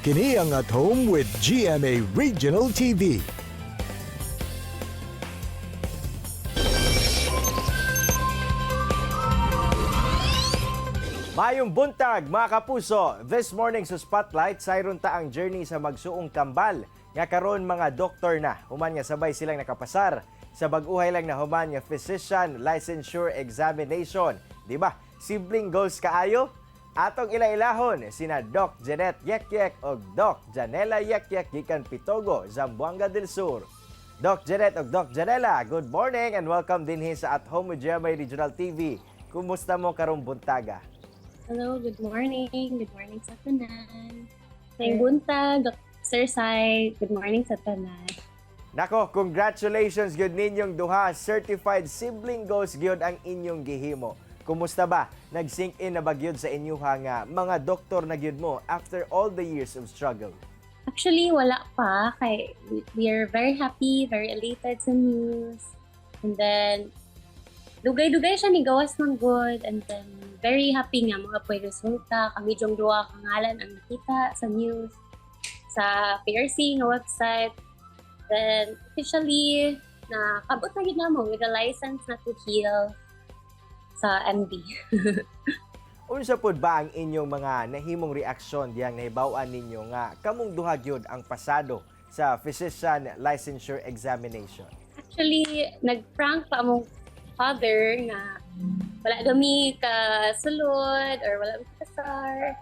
Kini ang At Home with GMA Regional TV. Mayong buntag, mga kapuso. This morning sa Spotlight, sayron ta ang journey sa magsuong kambal nga karon mga doktor na. Human nga sabay silang nakapasar sa bag-uhay lang na human nga physician licensure examination. Di ba? Sibling goals kaayo? Atong ila-ilahon sina Doc Jeanette Yekyek o Doc Janela Yekyek gikan Pitogo, Zamboanga del Sur. Doc Jeanette o Doc Janela, good morning and welcome dinhi sa At Home with GMA Regional TV. Kumusta mo karong buntaga? Hello, good morning. Good morning sa tanan. May buntag, Dr. Sir Sai. Good morning sa tanan. Nako, congratulations gyud ninyong duha. Certified sibling goals gyud ang inyong gihimo. Kumusta ba? Nag-sink in na ba gyud sa inyuha nga mga doktor na gyud mo after all the years of struggle? Actually, wala pa. Kay we are very happy, very elated sa news. And then, dugay-dugay siya ni gawas man good. And then, very happy nga mga po resulta. Kami jong duha kangalan ang nakita sa news, sa PRC nga website. Then, officially, nakabot na gyud namo with a license na to heal sa MD. Unsa pud ba ang inyong mga nahimong reaksyon diyang nahibaw-an ninyo nga kamong duha gyud ang pasado sa physician licensure examination? Actually, nag-prank pa among father nga wala kami kasulod or wala kami kasar.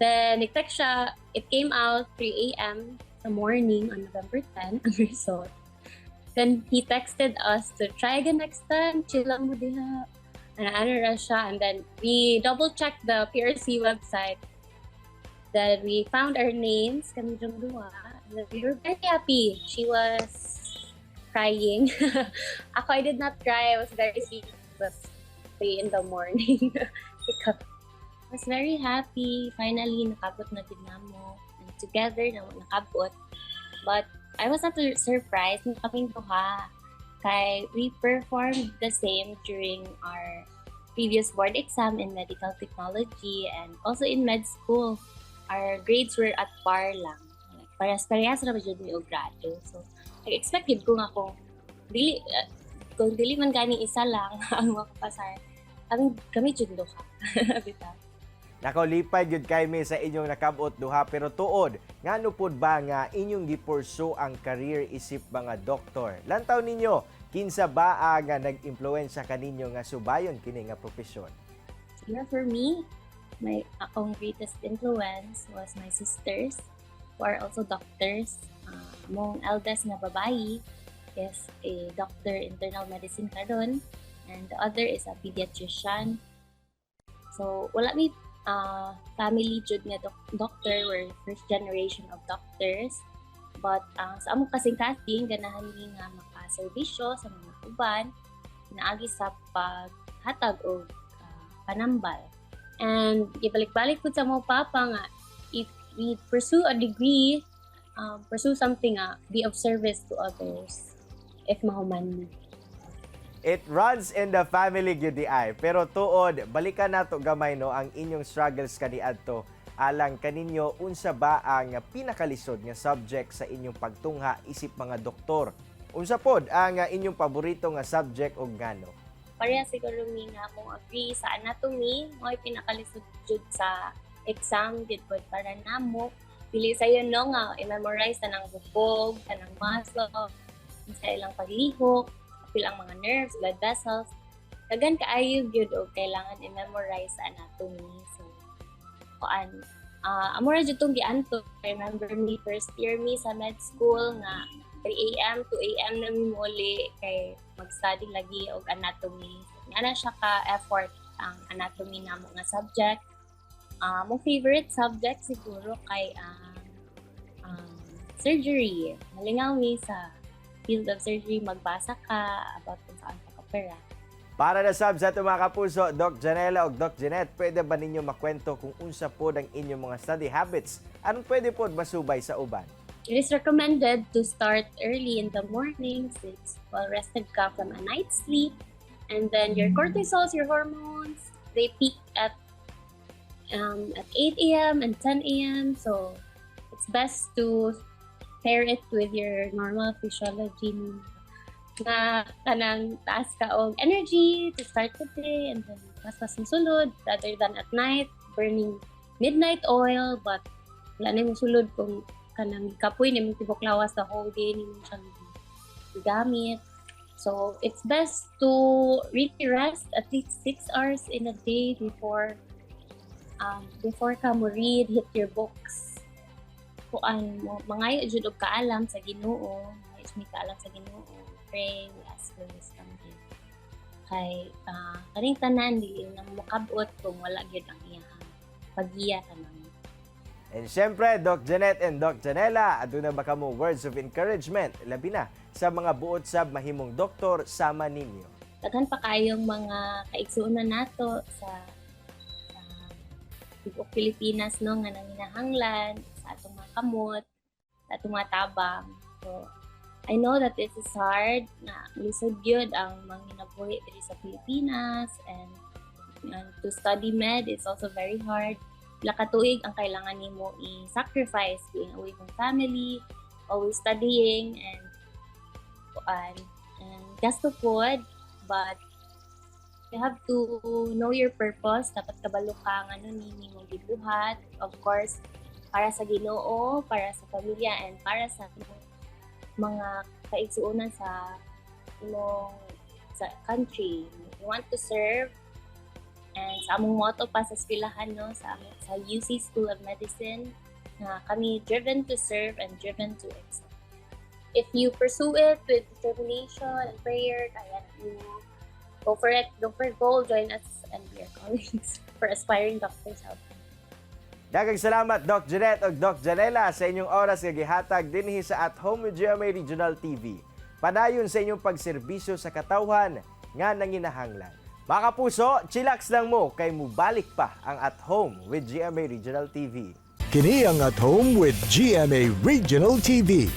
Then, nag-text siya. It came out 3 a.m. sa morning on November 10, ang result. Then, he texted us to try again next time. Chill lang mo diha. Ano, ano ra siya. And then, we double-checked the PRC website. Then, we found our names, kami jong duha. And then, we were very happy. She was crying. Ako, I did not cry. I was very sweet. It was 3 in the morning. Because I was very happy. Finally, nakabot na din namo. And together, na nakabot. But I was not surprised na kaming duha. Kay we performed the same during our previous board exam in medical technology and also in med school. Our grades were at par lang. Like, parehas-parehas ra ba jud mi og grado. So, expected ko nga kung dili man gani isa lang ang makapasar, kami jud duha. Bitaw. Nako, lipay gyud kay mi sa inyong nakabot duha, pero tuod ngano pud ba nga inyong gi-pursue ang career isip mga doktor? Lantaw ninyo, kinsa ba ang nga nag-impluwensya kaninyo nga subayon kini nga propesyon? Siguro for me, my akong greatest influence was my sisters who are also doctors. Among eldest nga babayi is a doctor internal medicine karon and the other is a pediatrician. So wala mi family jud nga doctor. We're first generation of doctors. But sa among kasing-kasing, ganahan mi nga makaserbisyo sa mga uban pinaagi sa paghatag og panambal. And ibalik-balik pud sa among papa nga if we pursue a degree, pursue something nga be of service to others if mahuman mi. It runs in the family gyud di ay. Pero tuod, balikan nato gamay no ang inyong struggles kaniadto. Alang kaninyo, unsa ba ang pinakalisod nga subject sa inyong pagtungha isip mga doktor? Unsa pod ang inyong paborito nga subject og ngano? Pareha siguro mi nga mo agree sa anatomy, mo pinakalisod jud sa exam jud pod para namo. Dili sayo no nga i-memorize tanang bukog, tanang muscle, sa ilang paglihok, apil ang mga nerves, blood vessels. Daghan kaayo gyud og kailangan i-memorize sa anatomy. So, kuan, amo ra jud tong gianto. I remember me first year mi sa med school nga 3 a.m. 2 a.m. na mi muli kay mag-study lagi og anatomy. Nga na siya ka effort ang anatomy namo nga subject. Mo favorite subject siguro kay ang surgery. Malingaw mi sa field of surgery, magbasa ka about kung saan pag-opera. Para na sab sa ato, mga kapuso, Doc Janela o Doc Jeanette, pwede ba ninyo makwento kung unsa pod ang inyong mga study habits? Anong pwede pod masubay sa uban? It is recommended to start early in the morning since well rested ka from a night's sleep. And then your cortisols, your hormones, they peak at 8 a.m. and 10 a.m. So it's It's best to pair it with your normal physiology nga kanang taas ka og energy to start the day and then mas sulod rather than at night burning midnight oil, but wala na imong sulod kung kanang kapoy nimong tibok lawas, the whole day nimo siyang gamit. So it's best to really rest at least 6 hours in a day before ka mo read, hit your books. Kuan mo, mangayo jud og kaalam sa Ginoo, mangayo jud mi kaalam sa Ginoo. Pray, we ask for wisdom gyud. Kay kaning tanan dili na mokab-ot kung wala gyud ang iyang paggiya kanang. And syempre, Doc Janet and Doc Janela, aduna ba kamo words of encouragement, labi na sa mga buot sab mahimong doktor sama ninyo? Daghan pa kayong mga kaigsuonan nato sa tibuok Pilipinas, no, nga nanginahanglan sa atong mga kamot, sa atong mga tabang. So I know that it is hard na lisod gyud ang manginabuhi diri sa Pilipinas and to study med is also very hard. Pila ka tuig ang kailangan nimo i-sacrifice being away from family, always studying and gasto pod, but you have to know your purpose. Dapat kabalo ka nga ano ni nimong gibuhat. Of course, para sa Ginoo, para sa pamilya, and para sa imong mga kaigsuonan sa imong sa country. You want to serve, and sa among motto pa sa eskwelahan, no, sa UC School of Medicine, na kami driven to serve and driven to excel. If you pursue it with determination and prayer, kaya na nimo. Go for it, go for gold, join us and your colleagues for aspiring doctors out there. Daghang salamat, Doc Janet ug Doc Janela, sa inyong oras nga gihatag dinhi sa At Home with GMA Regional TV. Padayon sa inyong pagserbisyo sa katawhan nga nanginahanglan. Mga kapuso, chillax lang mo kay mubalik pa ang At Home with GMA Regional TV. Kini ang At Home with GMA Regional TV.